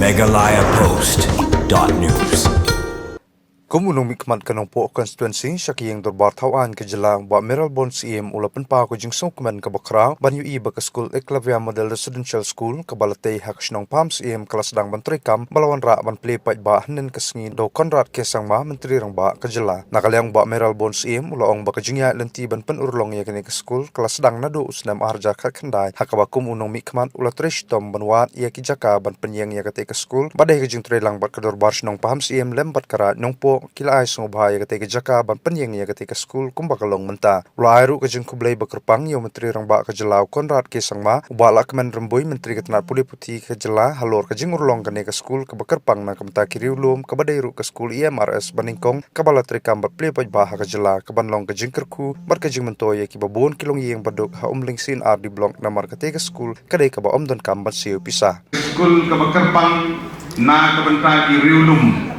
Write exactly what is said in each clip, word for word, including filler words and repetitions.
Meghalaya Post dot news. Kum u nongmihkhmat ka Nongpoh Constituency sha ka ïing dorbar thaw aiñ ka jylla, Bah Mayralborn Syiem u la pynpaw ka jingsngewkmen kaba khraw ban ïohi ba ka skul Eklavya Model Residential School kaba la tei ha ka shnong Pahamsyiem ka la sdang ban treikam, ba la wanrah ban plie paidbah hynnin ka sngi da u Conrad K Sangma, Myntri Rangbah ka jylla. Na ka liang u Bah Mayralborn Syiem u la ong ba ka jingïaid lynti ban pynurlong ïa kane ka skul ka la sdang naduh u snem ar hajar khatkhyndai, ha kaba kum u nongmihkhmat u la trei shitom ban wad ïa ki jaka ban pynïeng ïa katei ka skul, bad ha ka jingtrei lang bad ka dorbar shnong Pahamsyiem lem bad ka Raid Nongpoh ki la ai sngewbha ïa katei ka jaka ban pynïeng ïa katei ka skul kumba ka long mynta. U la ai ruh ka jingkhublei ba kyrpang ïa u Myntri Rangbah ka jylla u Conrad K Sangma, u Bah Lahkmen Rymbui, Myntri ka tnad pule puthi ka jylla, halor ka jingurlong kane ka skul kaba kyrpang na ka bynta ki riewlum, kaba dei ruh ka skul E M R S banyngkong kaba la treikam bad plie paidbah ha ka jylla, kaban long ka jingkyrkhu bad ka jingmyntoi ïa kiba bun ki longïing baduk ha Umling C and R D Block, namar katei ka skul ka dei kaba ym donkam ban siew pisa. Skul kaba kyrpang na ka bynta ki riewlum,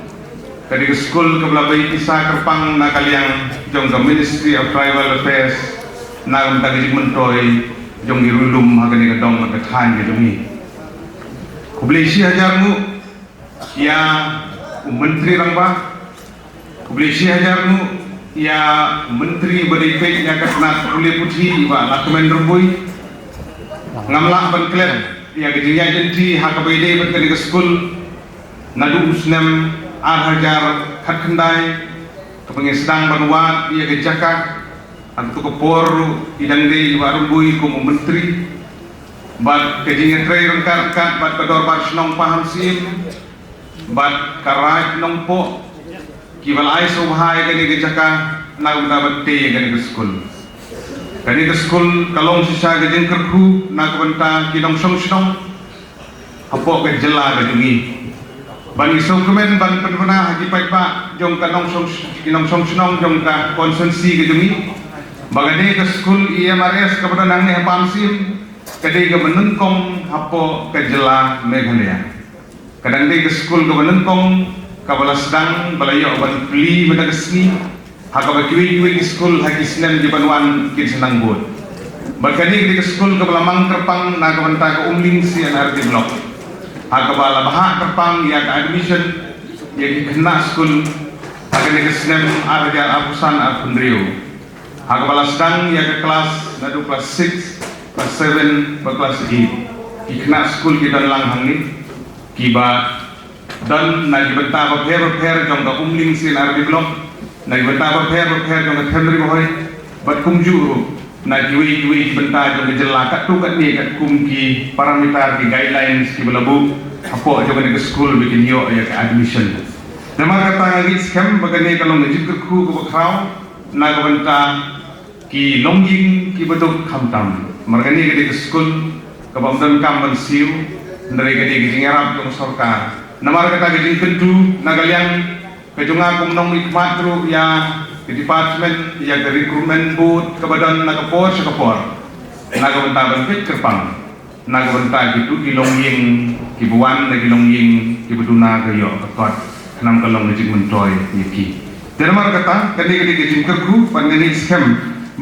ka dei ka skul kaba la bei pisa kyrpang na ka liang jong ka Ministry of Tribal Affairs, na ka bynta ka jingmyntoi jong ki riewlum ha kane ka dong bad ka thaiñ ka jong ngi. Khublei shi hajar nguh ïa u Myntri Rangbah, khublei shi hajar nguh ïa u Myntri ba dei peit ïa ka tnad pule puthi, i Bah Lahkmen Rymbui. Ngam lah ban klet ïa ka jingïaid lynti ha kaba ïadei bad kane ka skul naduh u snem ar hajar khatkhyndai, kaba ngi sdang ban wad ïa ka jaka. Ha kato ka por ruh i dang dei i Bah Rymbui kum u Myntri, bad ka jingïatrei ryngkat ryngkat bad ka dorbar shnong Pahamsyiem bad ka Raid Nongpoh, kiba la ai sngewbha ïa kane ka jaka na ka bynta ban tei ïa kane ka skul. Kane ka skul ka long shisha ka jingkyrkhu na ka bynta ki nongshong shnong hapoh ka jylla ka jong ngi. Bad ngi sngewkmen ban pynbna ha ki paidbah jong ka nongshong, ki nongshong shnong jong ka constituency ka jong ngi, ba kane ka skul E M R S kaba don hangne ha Pahamsyiem ka dei kaba nyngkong hapoh ka jylla Meghalaya. Ka dang dei ka skul kaba nyngkong kaba la sdang, ba la ïoh ban plie mynta ka sngi, ha kaba kiwei kiwei ki skul ha ki snem kiban wan kin sa nang bud. Bad kane ka dei ka skul kaba la mang kyrpang na ka bynta ka Umling C and R D Block, ha kaba la bhah kyrpang ïa ka admission ïa ki khynnah skul ha kane ka snem ar hajar arphew san arphew hynriew, ha kaba la sdang ïa ka klas naduh klas six, klas seven bad klas eight. Ki khynnah skul ki don lang hangne, kiba don na ki bynta bapher bapher jong ka Umling C and R D Block, na ki bynta bapher bapher jong ka Them Ri Bhoi, bad kumjuh ruh na kiwei kiwei ki bynta jong ka jylla katto katne katkum ki parameter, ki guidelines kiba la buh hapoh jong kane ka skul ba kin ïoh ïa ka admission. Namar kata nga ngeit skhem ba kane ka long ka jingkyrkhu kaba khraw na ka bynta ki longïing kiba duk khamtam. Namar kane ka dei ka skul kaba ym donkam ban siew, hynrei ka dei ka jingïarap jong ka sorkar. Namar kata ka jingkyntu na ka liang ka jong nga kum u nongmihkhmat ruh ïa ka department, ïa ka recruitment board kaba don na ka por sha ka por, na ka bynta ban peit kyrpang na ka bynta kito ki longïing kiba wan na ki longïing kiba duna ka ïoh ka kot, khnang ka long ka jingmyntoi ïa ki. Te namar kata, kane ka dei ka jingkyrkhu, bad nga ngeit skhem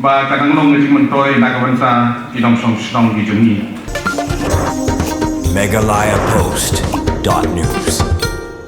ba ka dang long ka jingmyntoi na ka bynta ki nongshong shnong ki jong ngi. Meghalaya Post dot news.